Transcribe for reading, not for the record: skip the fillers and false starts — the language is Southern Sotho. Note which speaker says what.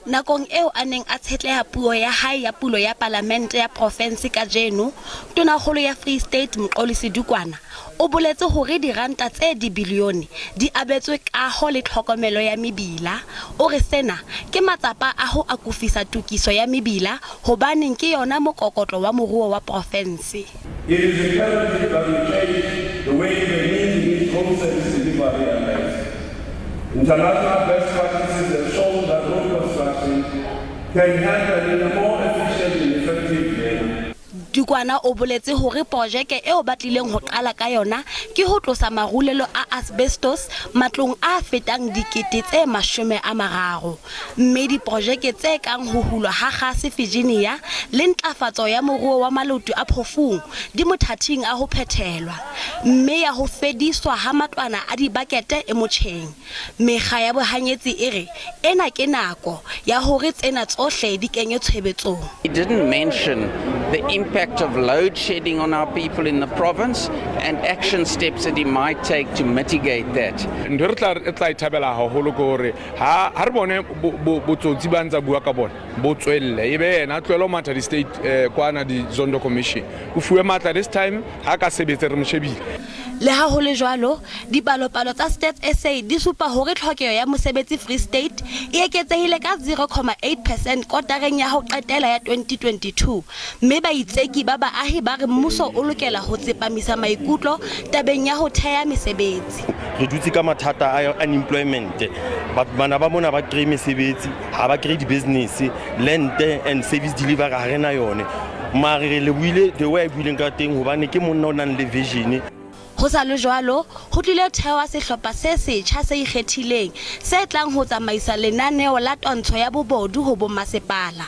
Speaker 1: Nakong eo a neng a tshetleha puo ya hae ya pulo ya palamente ya profense kajeno, Tonakgolo ya Free State Mxolisi Dukwana o boletse hore diranta tse dibilione di abetswe kaho le tlhokomelo ya mebila. O re sena ke matsapa a ho akofisa tokiso ya mebila hobaneng ke yona mokokotlo wa moruo wa profense.
Speaker 2: It is imperative that we change the way the need to meet road service delivery and rates. International best practices have shown that road construction can happen in a more efficient and effective manner.
Speaker 1: Dukwana o boletse hore porojeke eo ba tlileng ho qala ka yona ke ho tlosa marulelo a asbestos matlong a fetang 30,000 mme diporojeke tse kang ho hulwa ha kgase Virginia le ntlafatso ya moruo wa malotu a phofung di mothating a ho phethelwa mme ya ho fediswa ha matlwana a dibakete e motjheng. Mekga ya bohanyetsi e re ena ke nako ya hore tsena tsohle di kenywe tshebetsong.
Speaker 3: He didn't mention the impact of load shedding on our people in the province and action steps that he might take to mitigate that.
Speaker 4: Ntho e re tla re tla e thabela haholo ke hore ha ha re bone botsotsi ba ntsa bua ka bona bo tswelle e be yena a tlohele ho matha di-state kwana di-zondo commission o fuwe matla this time ha ka sebetse re mo shebile.
Speaker 1: Leha ho le jwalo, dipalopalo tsa Stats SA di supa hore tlhokeho ya mosebetsi Free State e eketsehile ka 0,8 percent kotareng ya ho qetela ya 2022 mme baitseki ba baahi ba re mmuso o lokela ho tsepamisa maikutlo tabeng ya ho theha mesebetsi.
Speaker 5: Re dutse ka mathata a unemployment. Bana ba mona ba kry mesebetsi, ha ba kry di-business, land and service delivery ha re na yone. Mare re lebohile the way a buileng ka teng hobane ke monna o nang le vision.
Speaker 1: Ho sa le jwalo, ho tlilo thehwa sehlopha se setjha se ikgethileng se tlang ho tsamaisa lenaneo la twantsho ya bobodu ho bomasepala.